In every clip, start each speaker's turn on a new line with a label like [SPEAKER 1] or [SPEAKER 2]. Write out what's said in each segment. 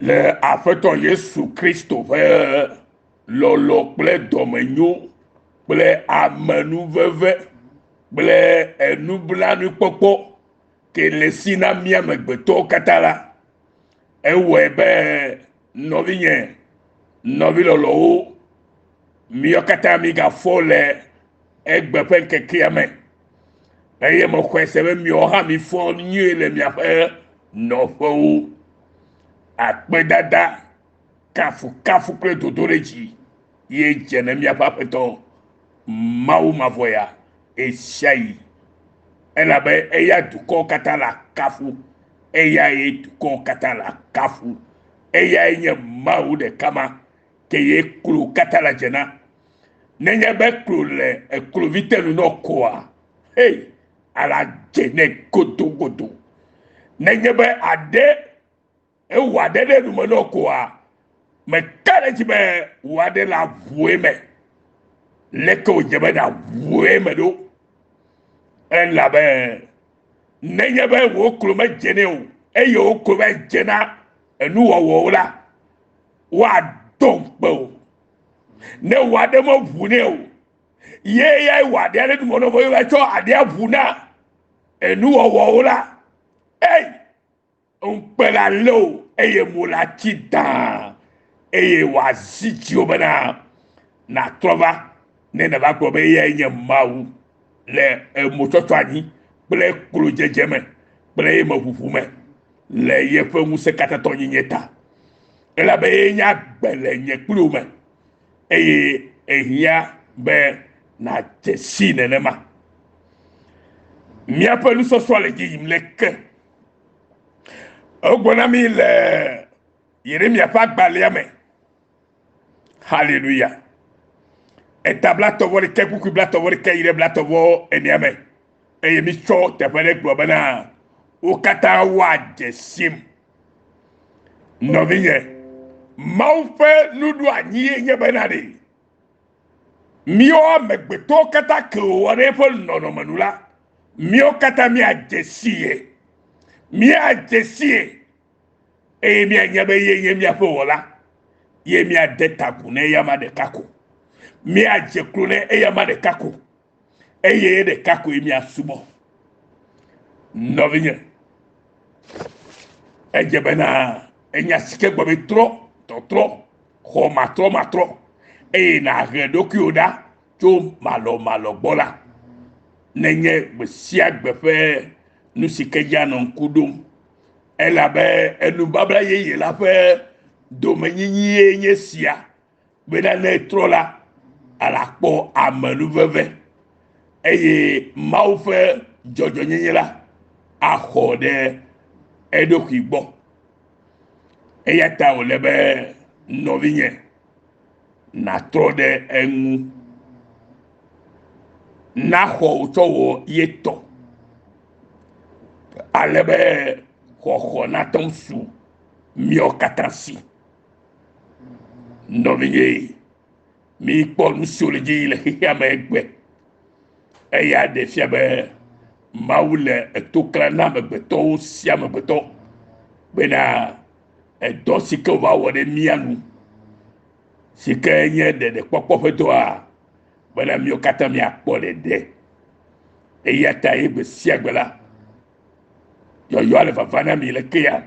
[SPEAKER 1] Le Aƒetɔ Yesu Kristo ƒe lɔlɔ̃ kple dɔmenyo kple amenuveve kple enublanuikpɔkpɔ ke le esi na mí amegbetɔwo katã la, ewɔe be nɔvinye, nɔvi lɔlɔ̃wo, míawo katã mígafɔ le egbe ƒe ŋkekea me eye mexɔe se be miawo hã mifɔ nyuie le miaƒe nɔƒewo. Akpedada, kafukafu kple dodoɖedzi ye dze ne míaƒe Aƒetɔ Mawu mavɔ ya ɣesiaɣi. Elabe eya dukɔwo katã la kafu, eyae dukɔwo katã la kafu. Eyae nye Mawu ɖeka ma ke ye klo katã la dze na. Nenye be klo le eklovi te nu nɔ koa, hei, ala dze nɛ godogodo. Nenye be aɖe ewɔ aɖe ɖe nume nɔ koa, meka ɖe edzi be wò aɖe la ʋu eme. Leke wòdze be nàʋu eme ɖo? Elabe nenye be wò klo medze nɛ o eye wò klo va dze na enuwɔwɔwo la, woado ŋukpe wò. Ne wò aɖe meʋu nɛ o, ye eyae wɔ aɖea ɖe numɔ nɔ vɔ ye va tsɔ aɖea ʋu na enuwɔwɔwo la, ei, ŋukpe la lé wò eye mo la tsi dãa eye wòazi dziwò bena nàtrɔ va ne nèva gblɔ be eyae nye Mawu le emotsɔtsɔ anyi kple klodzedze me kple ye meʋuʋu me le yeƒe ŋusẽkatãtɔnyenye ta. Elabe ye nye agbe le nye kpli wò me eye ehiã be nàdze sii nenema. Míaƒe nusɔsrɔ̃ le dzi yim leke? Wogblɔ na mí le Yeremia ƒe agbalẽa me. Haleluya. Eta blatɔ̃ vɔ ɖekɛ kpukpui blatɔ̃ vɔ ɖekɛ yi ɖe blatɔ̃ vɔ enea me. Eye mítsɔ teƒe ɖe gblɔ bena wo katã woadze sim. Nɔvinye, Mawu ƒe nuɖoanyi ye nye bena ɖe míawo amegbetɔwo katã ke wòwɔ ɖe eƒe nɔnɔme nu la, míawo katã míadze si ye. Míadze si ye eye míanya be ye nye míaƒe wɔla ye míade ta agu ne eyama ɖeka ko. Míadze klo ne eyama ɖeka ko eye ɖeka koe míasubɔ. Nɔvinye, edze bena enya si ke gbɔ be trɔ tɔtrɔ xɔ matrɔmatrɔ eye nàhe ɖokuiwò ɖa tso malɔmalɔ gbɔ la, nenye gbe sia gbe ƒe nu si ke dzi anɔ ŋku ɖom. Elabe enubabla yeye la ƒe domenyinyi ye nye sia bena ne etrɔ la, alakpɔ amenuveve eye Mawu ƒe dzɔdzɔnyenye la axɔ ɖe eɖokui gbɔ. Eya ta wòle be nɔvinye nàtrɔ ɖe eŋu, naxɔ wò tsɔ wɔ ye tɔ ale be xɔxɔ nate ŋu su míawo katã si. Nɔvinye, mikpɔ nu siwo le dzi yim le xexea me egbe. Eya ɖe fia be Mawu le eto klã na amegbetɔwo sia amegbetɔ bena edɔ si ke wòva wɔ ɖe mía nu si ke nye ɖeɖekpɔkpɔ ƒe dɔa bena míawo katã míakpɔ ɖeɖe. Eya ta ye gbe sia gbe la, yɔyɔa le vava na mi le kea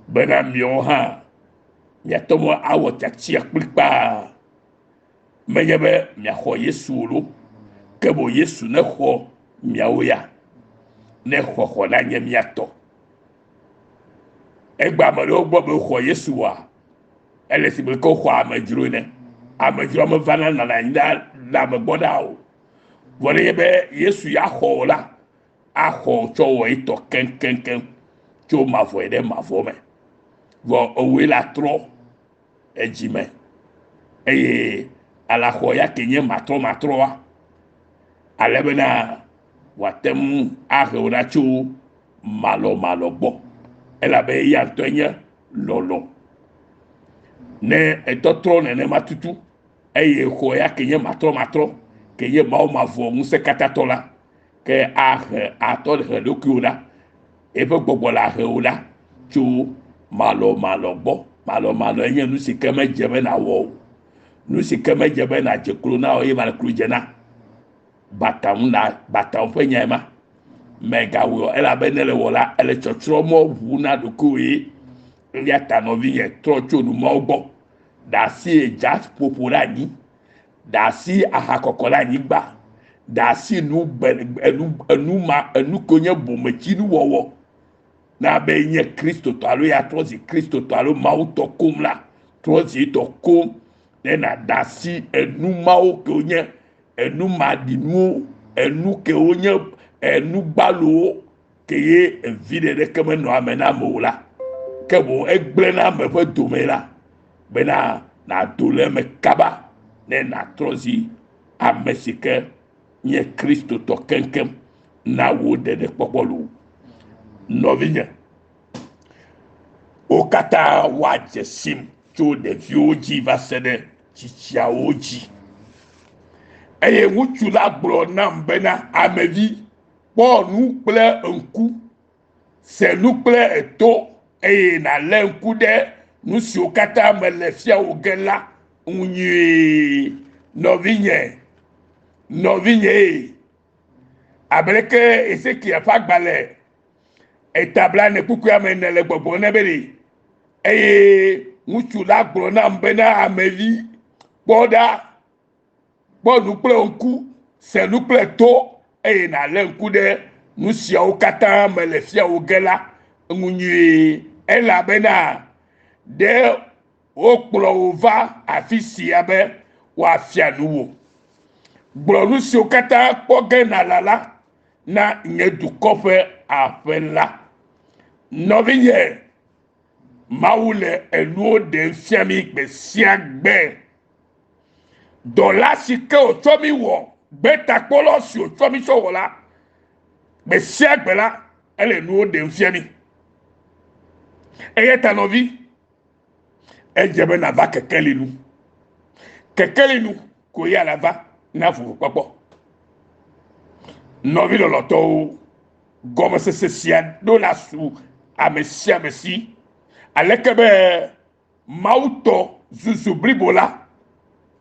[SPEAKER 1] bena miawo hã miate ŋu awɔ tiatia kplikpaa. Menye be miaxɔ Yesu o lo, ke boŋ Yesu nexɔ miawo ya, ne xɔxɔ nanye mia tɔ. Egbe ame ɖewo gbɔ be woxɔ Yesu oa, ele si be ke woxɔ amedzro ene. Amedzroa mevana nɔna anyi ɖaa le ame gbɔ ɖaa o. Vɔ nenye be Yesu ya xɔ wò la, axɔ tsɔ wɔ etɔ keŋkeŋkeŋ tso mavɔe ɖe mavɔ me. Vɔ ewòe la trɔ edzi me eye alaxɔ ya ke nye matrɔmatrɔa ale bena wòate ŋu ahe wò ɖa tso malɔmalɔ gbɔ elabe eya ŋutɔe nye lɔlɔ. Ne etɔtrɔ nenema tutu eye xɔ ya ke nye matrɔmatrɔ ke nye Mawu mavɔ ŋusẽkatãtɔ la, ke ahe atɔ he ɖokuiwò ɖa, eƒe gbɔgbɔ le ahe wò ɖa tso Malɔmalɔ gbɔ. Malɔmalɔ enye nu si ke medze be nàwɔ o. Nu si ke medze be nàdze klo na o ye male klo dze na. Bataŋu na bataŋu ƒe nyae ma. Mègawɔe o elabe ne le wɔ la, ele tsɔtsrɔ̃ mɔ ʋu na ɖokuiwòe. Eya ta nɔvinye trɔ tso nu mawo gbɔ. Ɖe asi dza ƒoƒo ɖe anyi. Ɖe asi ahakɔkɔ ɖe anyigba. Ɖe asi nu gbe enu enu ma enu ke nye bometsinuwɔwɔ. Na be nye Kristotɔ alo ya trɔ zi Kristotɔ alo Mawu tɔ koŋ la, trɔ zi etɔ koŋ ne nàɖe asi enu mawo kewo nye enu maɖinuwo, enu kewo nye enu gbalowo ke ye evi ɖeke menɔ ame na ame o la, ke boŋ egblẽna ame ƒe dome la, bena nàdo le eme kaba ne nàtrɔ zi ame si ke nye Kristotɔ keŋkeŋ na wò ɖeɖekpɔkpɔ loo. Nɔvinye, wo katã woadze sim tso ɖeviwo dzi va se ɖe tsitsiawo dzi. Eye ŋutsu la gblɔ nam bena, Amevi, kpɔ nu kple ŋku, se nu kple eto, eye nàlé ŋku ɖe nu siwo katã mele fiawò ge la ŋu nyuie. Nɔvinye, nɔvinye, abe leke Ezekiel ƒe agbalẽ eta blaene kpukpuia me ene le gbɔgblɔm nɛ be ɖe, eye ŋutsu la gblɔ nam bena, Amevi, kpɔ ɖa, kpɔ nu kple ŋku, se nu kple to, eye nàlé ŋku ɖe nu siawo katã mele fiawò ge la ŋu nyuie, elabena ɖe wokplɔ wò va afi sia be woafia nu wò. Gblɔ nu siwo katã kpɔ ge nàla la na nye dukɔ ƒe aƒe la. Nɔvinye, Mawu le enuwo ɖem fia mí gbe sia gbe. Dɔla si ke wòtsɔ mí wɔ, gbetakpɔlɔ si wòtsɔ mí tsɔ wɔ la, gbe sia gbe la, ele nuwo ɖem fia mí. Eya ta nɔvi, edze be nàva kekeli nu. Kekeli nu ko ya la va na vovokpɔkpɔ. Nɔvi lɔlɔtɔwo, gɔmesese sia ɖo la su ame sia ame si. Aleke be Mawu tɔ zuzu blibo la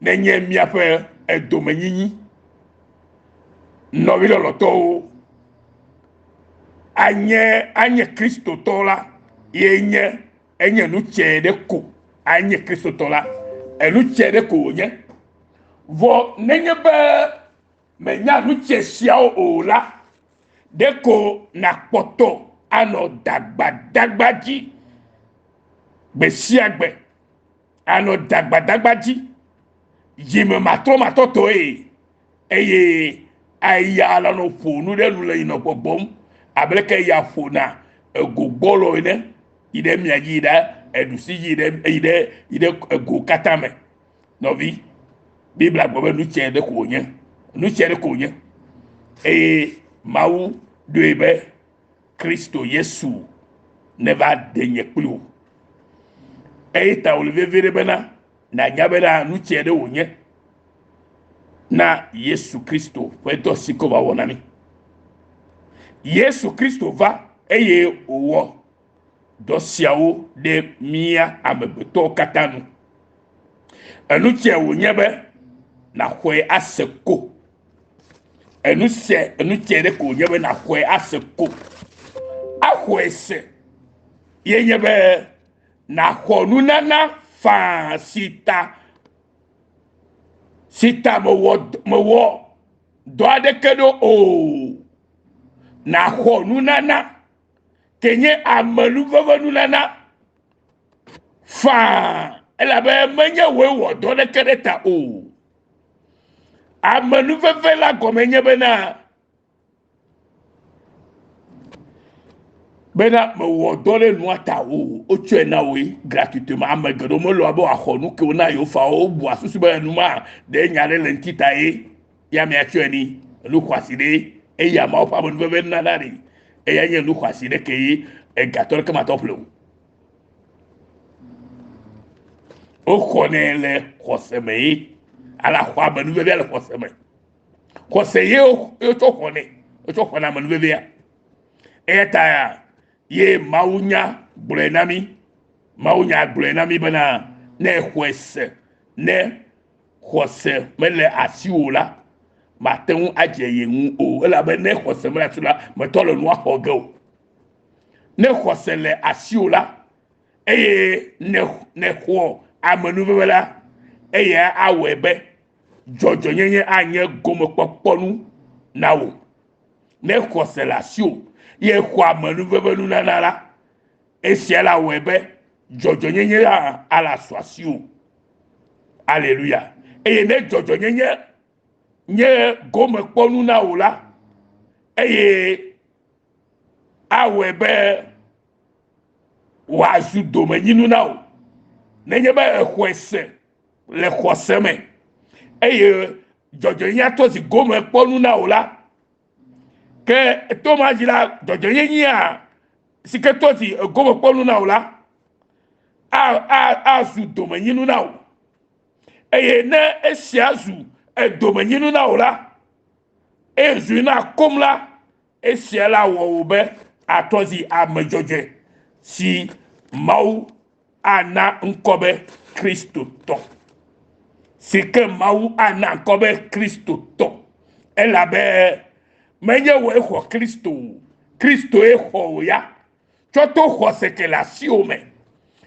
[SPEAKER 1] nenye míaƒe edomenyinyi. Nɔvi lɔlɔtɔwo, anye anye Kristotɔ la ye nye enye nu tsɛ ɖe ko anye Kristotɔ la, enu tsɛ ɖe ko wònye. Vɔ nenye be mènya nu tsɛ siawo o la, ɖeko nàkpɔtɔ anɔ dagbadagba dzi gbe sia gbe, anɔ dagbadagba dzi dzime matrɔmatrɔtɔe eye eya la nɔ ƒo nu ɖe nu le yi nɔ gbɔgbɔm abe leke eya ƒona ego gbɔlɔ ene yi ɖe mia dzi yi ɖe eɖusi dzi yi ɖe yi ɖe yi ɖe ego katã me. Nɔvi, Biblia gblɔ be nu tsɛ ɖe ko wònye. Nu tsɛ ɖe ko wònye. Eye Mawu ɖoe be Kristo Yesu neva ɖe nye kpli wò. Eye ta wòle vevie ɖe bena nànya bena nu tsɛ ɖe wònye na Yesu Kristo ƒe dɔ si ke wòva wɔ na mí. Yesu Kristo va eye wòwɔ dɔ siawo ɖe mía amegbetɔwo katã nu. Enu tsɛ wònye be nàxɔe ase ko. Enu se enu tsɛ ɖe ko wònye be nàxɔe ase ko. Axɔe se ye nye be nàxɔ nunana faa si ta si ta mewɔ mewɔ dɔ aɖeke ɖo o. Nàxɔ nunana ke nye amenuveve nunana faa elabe menye wòe wɔ dɔ ɖeke ɖe ta o. Amenuveve la gɔme nye bena bena mewɔ dɔ ɖe nua ta o, wotsɔe na wòe gratuitement. Ame geɖewo melɔ̃a be woaxɔ nu ke wona yewo faa o, wobua susu be nu ma ɖe nya ɖe le ŋuti ta ye ya amea tsɔe ni enu xɔasi ɖe eya Mawu ƒe amenuveve nunana ɖi eya nye nu xɔasi ɖe ke ye egatɔ ɖeke matɔ ƒle o. Woxɔnɛ le xɔse me ye ale axɔ amenuvevea le xɔse me. Xɔse ye wotsɔ xɔnɛ, wotsɔ xɔna amenuvevea. Eya ta ye Mawu nya gblɔe na mí. Mawunya gblɔe na mí bena ne exɔe se, ne xɔse mele asiwò la, mate ŋu adze ye ŋu o. Elabe ne xɔse mele asiwò la, metɔ le nua xɔ ge o. Ne xɔse le asiwò la, eye nexɔ amenuveve la, eya awɔe be dzɔdzɔnyenye anye gomekpɔkpɔnu na wò. Ne xɔse le asiwò ye xɔ amenuveve nunana la, esia la wɔe be dzɔdzɔnyenye hã ala su asiwò. Aleluya. Eye ne dzɔdzɔnyenye nye gomekpɔnu na wò la, eye awɔe be wòazu domenyinu na wò. Nenye be exɔe se le xɔse me eye dzɔdzɔnyenye trɔ zi gomekpɔnu na wò la, ke to ma dzi la, dzɔdzɔnyenyea si ke trɔ zi gomekpɔnu na wò la, azu domenyinu na wò. Eye ne esia zu edomenyinu na wò la, ezui na kom la, esia la wɔ wò be atrɔ zi ame dzɔdzɔe si Mawu ana ŋkɔ be Kristotɔ. Si ke Mawu ana ŋkɔ be Kristotɔ. Elabe menye wòe xɔ Kristo o, Kristoe xɔ wò ya. Tsɔ to xɔse ke le asiwò me.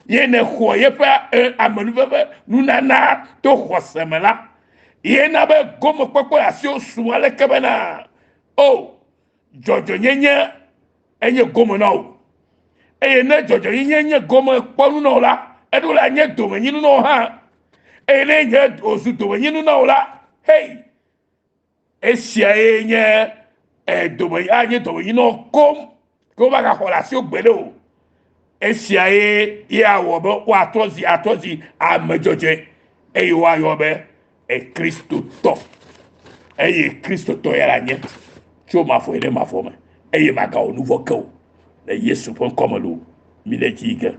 [SPEAKER 1] Ye nèxɔ yeƒe amenuveve nunana to xɔse me la, ye na be gomekpɔkpɔ le asiwò su aleke bena, o, dzɔdzɔnyenye enye gome na wò. Eye ne dzɔdzɔnyenye nye gome kpɔnu na wò la, eɖo la nye domenyinu na wò hã. Eye ne nye wòzu domenyinu na wò la, hei, esiae nye e, dome, anye domenyinu na wò koŋ, ke womagaxɔ le asiwò gbeɖe o. Esiae ye awɔ be woatrɔ zi atrɔ zi ame dzɔdzɔe eye woayɔ be e Kristotɔ. Eye Kristotɔ ya la nye tso mavɔ yi ɖe mavɔ me eye magawɔ nu vɔ̃ ke o le Yesu ƒe ŋkɔ me loo. Mi le dzi yi ge.